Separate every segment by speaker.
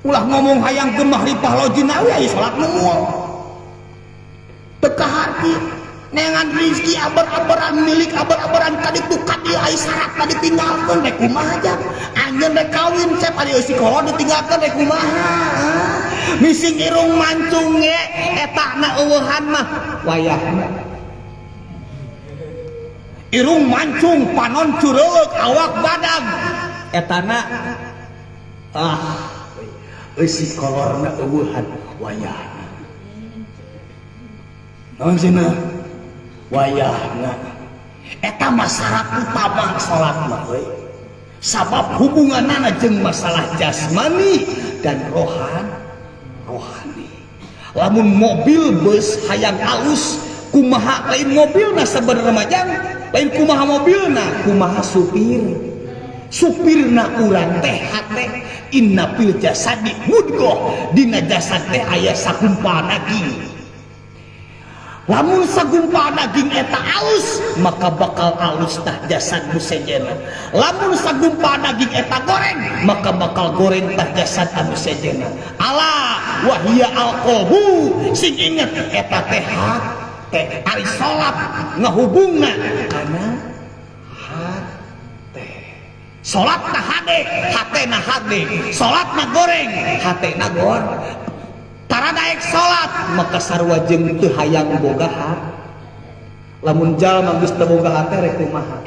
Speaker 1: Ulah ngomong hayang gemah ripah loh jinawi, aya salat nungul teu kaharti. Neangan rizki aber-aberan, milik aber-aberan, kaditu kadieu, aya syaratna ditinggalkeun, rek kumaha jang? Anjeun rek kawin, cep, ari eusi kolot ditinggalkeun, rek kumaha? Mising irung mancung ge eta na eueuhan mah wayahna. Irung mancung, panon cureuk, awak badag, etana ah eusi kolorna eueuhan wayahna. Naon cenah wayahna? Eta masalah utama salat mah euy, sabab hubunganana jeung masalah jasmani dan rohani. Lamun mobil, bus hayang alus kumaha, lain mobilna sebenarnya majang, lain kumaha mobilna, kumaha supir. Supirna urang teh hate. Inna fil jasadi mudghah, dina jasad teh aya sagumpal daging. Lamun sagumpal daging eta alus, maka bakal alus tah jasad nu sejenna. Lamun sagumpal daging eta goreng, maka bakal goreng tah jasad anu sejenna. Ala wahia alqalbu, sing inget eta teh hate. Ari salat ngahubungna kana hate. Salat na hade, hate na hade. Salat na goreng, hate na gor. Tara daek salat maka sarua jeung teu hayang boga hate. Lamun jalma geus teu boga hate, rek kumaha?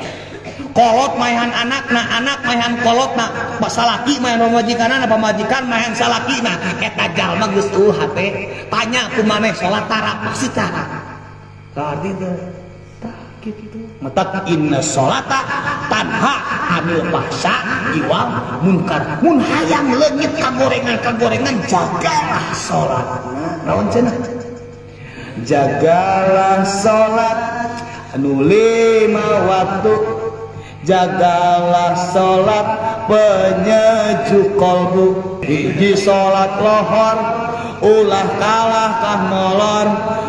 Speaker 1: Kolot maehan anakna, anak maehan kolotna, salaki maehan pamajikanana, pamajikan maehan salakina, eta jalma geus eueuh hate. Tanya ku maneh, salat tara? Pasti tara. Kaarti teh tah kitu. Matak inna sholata tanha anil fahsya wal munkar. Mun hayang leungit kagorengan-kagorengan, jagalah salatna. Naon cenah? Jagalah salat anu lima waktu, jagalah salat penyejuk kolbu. Hiji salat lohor, ulah kalah kah molor.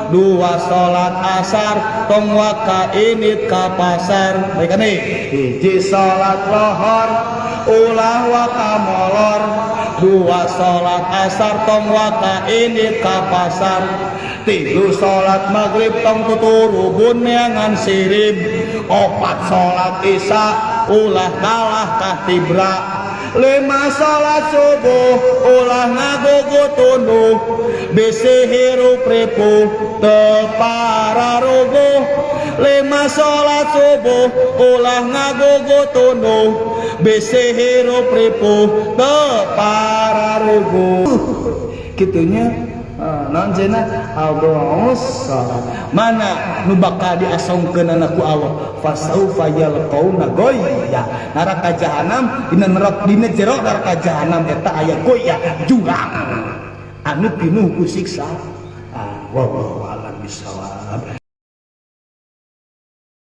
Speaker 1: Dua salat asar, tong waka indit ka pasar. Baik nih, hiji salat lohor, ulah waka molor. Dua salat asar, tong waka indit ka pasar. Tilu salat maghrib, tong tuturubun neangan sirib. Opat salat isya, ulah kalah kah tibra. Lima salat subuh, ulah ngagugu tunduh, bisi hirup ripuh teu pararuguh. Lima salat subuh, ulah ngagugu tunduh, bisi hirup ripuh teu pararuguh. Kitunya. Naon cenah? Adha'us salat. Mana nu bakal diasongkeunana ku Allah? Fasaufa yalqauna ghayya. Neraka jahanam, dina neraka, dina jero neraka jahanam eta aya goya, jurang anu pinuh ku siksa. Ah, wallahu a'lam bissawab.